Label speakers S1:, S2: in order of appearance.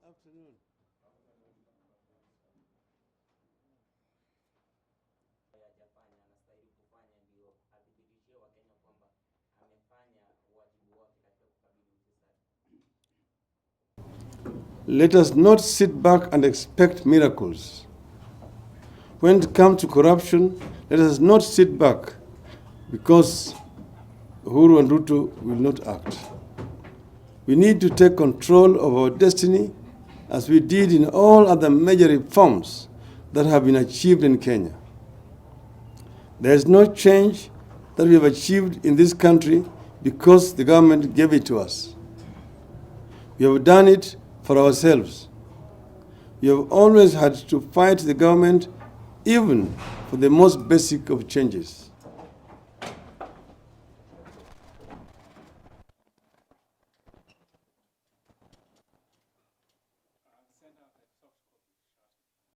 S1: Afternoon.
S2: Hajafanya anastahili kufanya ndio athibitishie Wakenya kwamba amefanya wajibu wake katika kukabili ufisadi.
S1: Let us not sit back and expect miracles. When it comes to corruption, let us not sit back because Uhuru and Ruto will not act. We need to take control of our destiny as we did in all other major reforms that have been achieved in Kenya. There is no change that we have achieved in this country because the government gave it to us. We have done it for ourselves. We have always had to fight the government even for the most basic of changes.